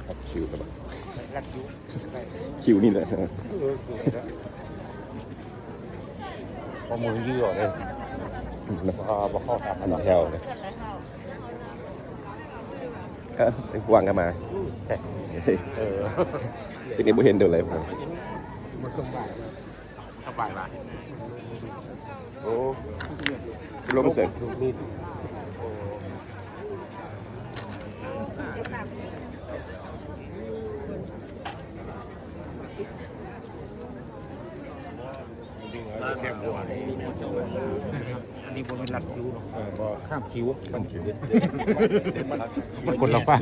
ລັດຄິວ ລັດຄິວ ຄິວນີ້ແຫຼະ ເອີ ຄິວນີ້ແຫຼະ ຂໍ້ມູນຢືດເລີຍ ບໍ່ ບໍ່ເຂົ້າທາງ ເປັນແຖວເລີຍ ເອີ ກວ້າງກໍມາ ອືມ ເອີ ເປັນນີ້ບໍ່ເຫັນໂດນເລີຍ ບໍ່ສົບາຍ. ສະບາຍຫຼາຍ ໂອ້ ລົມເສີງ ແຄບຫົວ ອັນນີ້ບໍ່ແມ່ນລັດຄິວເນາະ ເອີ ບໍ່ ຂ້າມຄິວ ຂ້າມຄິວ ມັນຄົນລະຝັ່ງ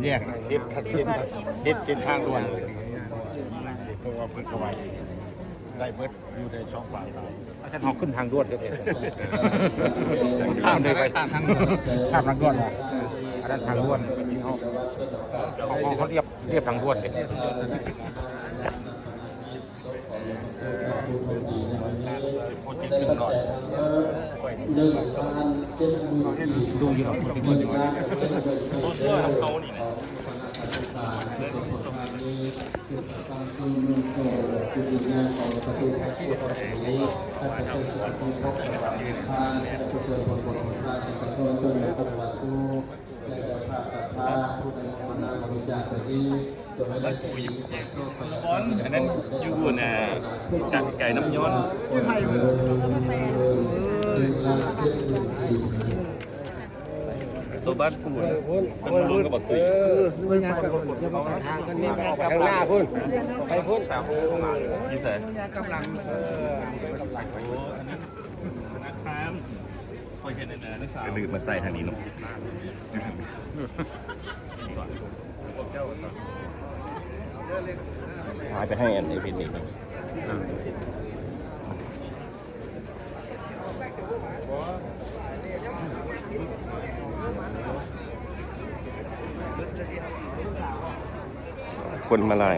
ແຍກ ເຮັດ ເຮັດ ເຮັດເສັ້ນທາງດ່ວນ ເພາະວ່າເພິ່ນກະວ່າໄດ້ເບິດ ຢູ່ໃນຊ່ອງຂວາງ ອາຈານ ເຮົາຂຶ້ນທາງດ່ວນເດີ ຂ້າມໄດ້ ຂ້າມທາງດ່ວນ ຂ້າມທາງດ່ວນ ອັນນັ້ນທາງດ່ວນ ເຮົາ ເຮົາ ເຮົາລຽບ ລຽບທາງດ່ວນເດ້ ໂປຣເຈັກຂຶ້ນກ່ອນ ເອີ ເບິ່ງຢູ່ດອກ ໂປຣເຈັກຂຶ້ນກ່ອນ ອັນນັ້ນຢູ່ອັນນ່າ ກະໄກ່ນ້ຳຍ້ອນ ໂຕບ້ານປູນ ເພິ່ນມາລົງກັບບັກຕຸ້ຍ ເອີ ຂ້າງໜ້າພຸ້ນ ໄປພຸ້ນ ຢູ່ໃສ ໂອ້ ອັນນັ້ນ ຂ້ອຍເຫັນອັນນັ້ນ ກະດື່ມມາໃສ່ທາງນີ້ເນາະ ຫາຍໄປໃຫ້ອັນນີ້ ຄົນມາຫຼາຍ.